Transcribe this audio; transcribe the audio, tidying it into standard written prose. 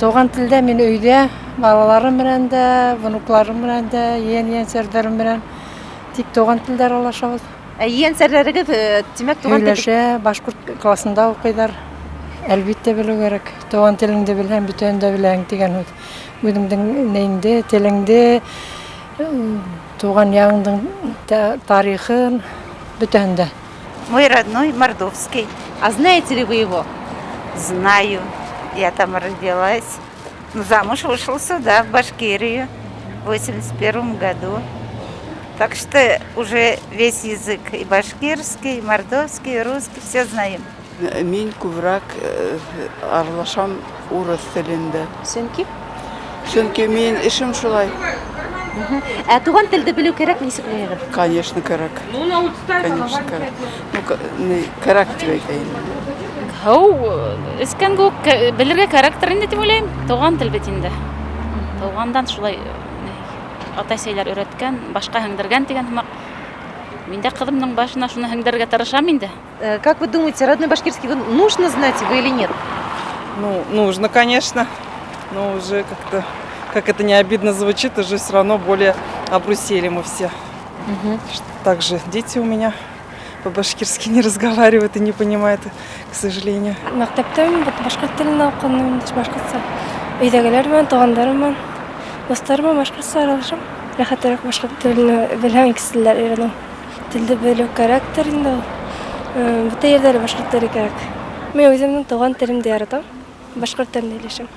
Туған телдә мин өйҙә балаларым менән дә, внукларым менән дә, ейән-ейәнсәрҙәрем менән тик туған телдә аралашабыҙ. Ә ейәнсәрҙәрегеҙ, тимәк, туған тел Һөйләшә, башҡорт класында уҡыйҙар. Әлбиттә, белеү кәрәк. Туған телеңде белһәң, бөтәһен дә беләһең тигән һүҙ. Үҙеңдең нейеңде, телеңде, туған яғыңдың тарихын, бөтәһен дә. Мой родной мордовский. А знаете ли вы его? Знаю. Я там родилась. Ну, замуж вышла сюда, в Башкирию, в 81 году. Так что уже весь язык, и башкирский, и мордовский, и русский, все знаем. Мин күберәк аралашам урыҫ телендә. Сөнки? Сөнки мин эшем шулай. Ә туған телде белеү кәрәк, нисек уйлайһығыҙ? Конечно, кәрәк. Конечно, кәрәк. Ну, кәрәк тип әйтәйем. Һыу эскән кеүек белергә кәрәктер инде тип уйлайым. Туған тел бит инде. Туғандан шулай атай-әсәйләр өйрәткән, башҡа һеңдергән тигән һымаҡ. Мин дә ҡыҙымдың башына шуны һеңдерергә тырышам инде. Как вы думаете, родной башкирский вы нужно знать его или нет? Ну, нужно, конечно, но уже как-то, как это не обидно звучит, уже все равно более обрусели мы все. Также дети у меня по-башкирски не разговаривают и не понимают, к сожалению. Мәктәптә мин башҡорт телендә уҡыным инде, башҡортса. Өйҙәгеләр менән, туғандарым менән, дуҫтарым менән башҡортса аралашам. Рәхәтерәк башҡорт телен белһәң, икенсе телдәр өйрәнеү. Телде белеү кәрәктер инде ул. Бөтә ерҙә лә башҡорт теле кәрәк. Мин үҙемдең туған телемде яратам. Башҡорт телендә һөйләшәм.